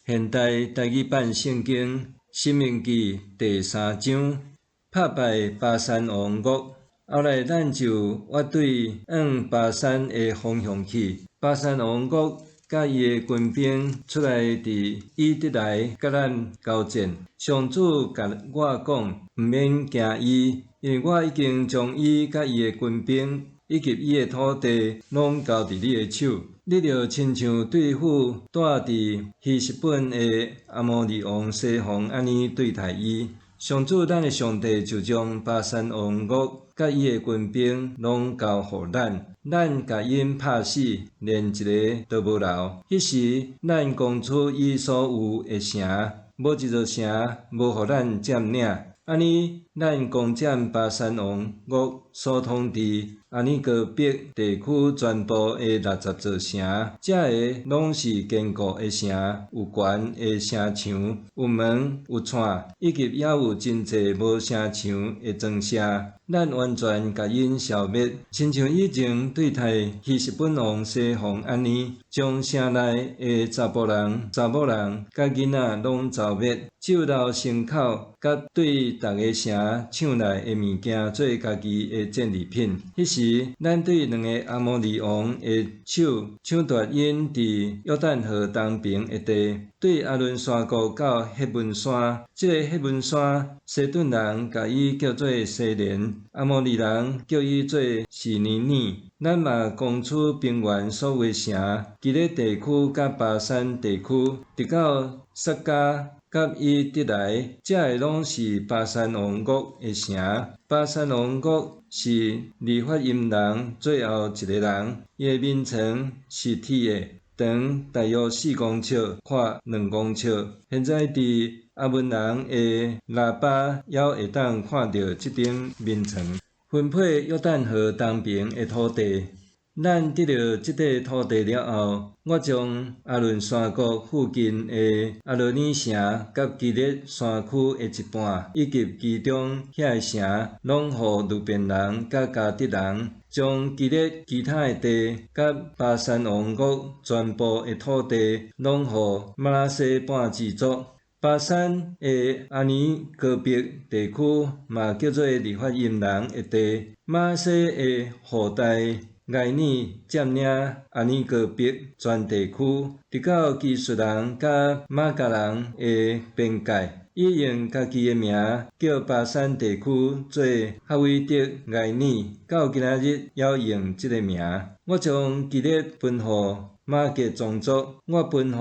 現代台語版聖經《申命記》第三章，拍敗巴珊王噩。後來咱就倚對向巴珊的方向去。巴珊王噩佮伊的軍兵出來佇以得來佮咱交戰。上主共我講，毋免驚伊，因為我已經將伊佮伊的軍兵以及伊的土地攏交佇你的手。你著親像對付住佇希實本的阿摩利王西宏按呢對待伊。上主咱的上帝就將巴珊王噩佮伊的軍兵攏交予咱，咱共𪜶拍死，連一个都無留。彼時，咱攻取伊所有的城，無一座城無予咱佔領。按呢，咱攻佔巴珊王噩所統治亞爾戈別地區全部的60座城，這个攏是堅固的城，有懸的城牆，有門有掣，以及猶有真濟無城牆的莊舍。咱完全共𪜶消滅，親像以前對待希實本王西宏按呢，將城內的查埔人、查某人佮囡仔攏剿滅，只有留牲口佮對逐个城搶來的物件做家己的戰利品。彼時，咱對兩个阿摩利王的手搶奪𪜶佇約旦河東爿的地，對亞倫山谷到黑門山。這个黑門山，西頓人共伊叫做西連，阿摩利人叫伊做示尼珥。咱嘛攻取平原所有的城，基列地區佮巴珊地區，直到撒迦佮以得來，這个攏是巴珊王噩的城。巴珊王噩是利法因人最後一个人，伊的眠床是鐵的，長大約4公尺，闊2公尺。現在佇亞捫人的拉巴猶會當看著這頂眠床。分配約旦河東爿的土地，咱得著這塊土地了後，我將亞倫山谷附近的亞羅珥城佮基列山區的一半，以及其中遐个城，攏予流便人佮迦得人，將基列其他的地佮巴珊王噩全部的土地，攏予瑪拿西半支族。巴珊的亞爾戈別地區嘛叫做利法因人的地。瑪拿西的後代埃爾佔領亞爾戈別全地區，直到基述人佮瑪迦人的邊界。伊用家己的名叫巴珊地區做哈威得埃爾，到今仔日猶用這个名。我將基列分予瑪結宗族，我分予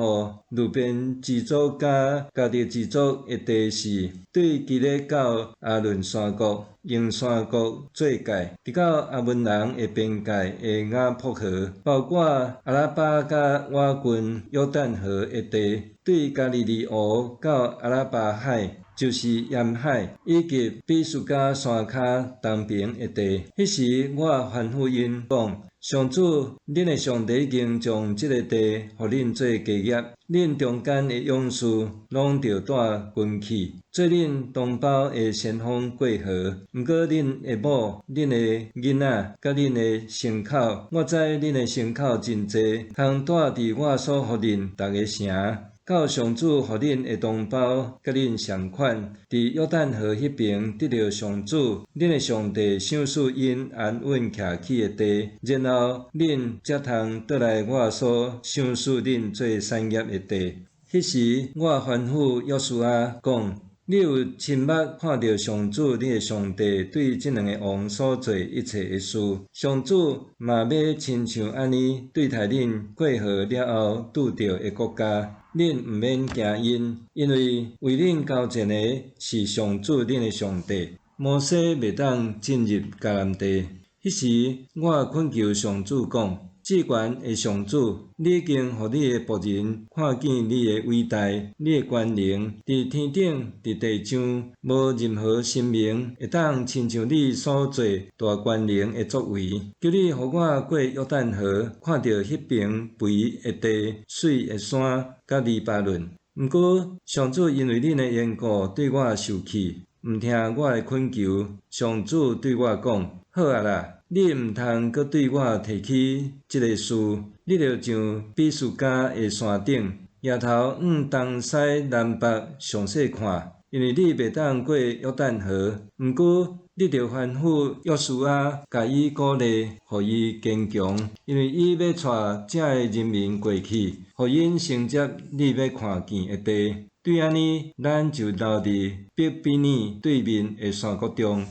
流便支族佮迦得支族的地是，對基列到亞倫山谷，用山谷做界，直到亞捫人的邊界的雅博河，包括阿拉巴佮倚近約旦河的地，對加利利湖到阿拉巴海，就是鹽海，以及比斯迦山跤東爿的地。彼時我吩咐𪜶講：上主，恁的上帝已經將這个地予恁做家業，恁中間的勇士攏著帶軍去，做恁同胞的先鋒過河。毋過恁的某、恁的囡仔、佮恁的牲口，我知恁的牲口真濟，通住佇我所予恁逐个城。到上主予恁的同胞佮恁仝款，佇約旦河彼爿得著上主恁的上帝賞賜𪜶安穩徛起的地，然後恁才通倒來我所賞賜恁做產業的地。彼時，我吩咐約書亞講：你有親目看著上主你的上帝對這兩个王所做一切的事，上主嘛欲親像按呢對待恁過河了後拄著的國家。恁毋免驚𪜶，因為為恁交戰的是上主恁的上帝。摩西袂當進入迦南地。彼時，我懇求上主講：至懸的上主，你已經予你的僕人看見你的偉大，你的權能，佇天頂、佇地上，無任何神明會當親像你所做大權能的作為。求你予我過約旦河，看著彼爿肥的地、媠的山，佮黎巴嫩。毋過，上主因為恁的緣故對我受氣，毋聽我的懇求。上主對我講：好啊啦，你毋通閣對我提起這个事，你著上比斯迦的山頂，舉頭向東西南北詳細看，因為你袂當過約旦河。毋過，你著吩咐約書亞，共伊鼓勵，予伊堅強，因為伊欲帶這个人民過去，予𪜶承接你欲看見的地。對按呢，咱就留佇伯比爾對面的山谷中。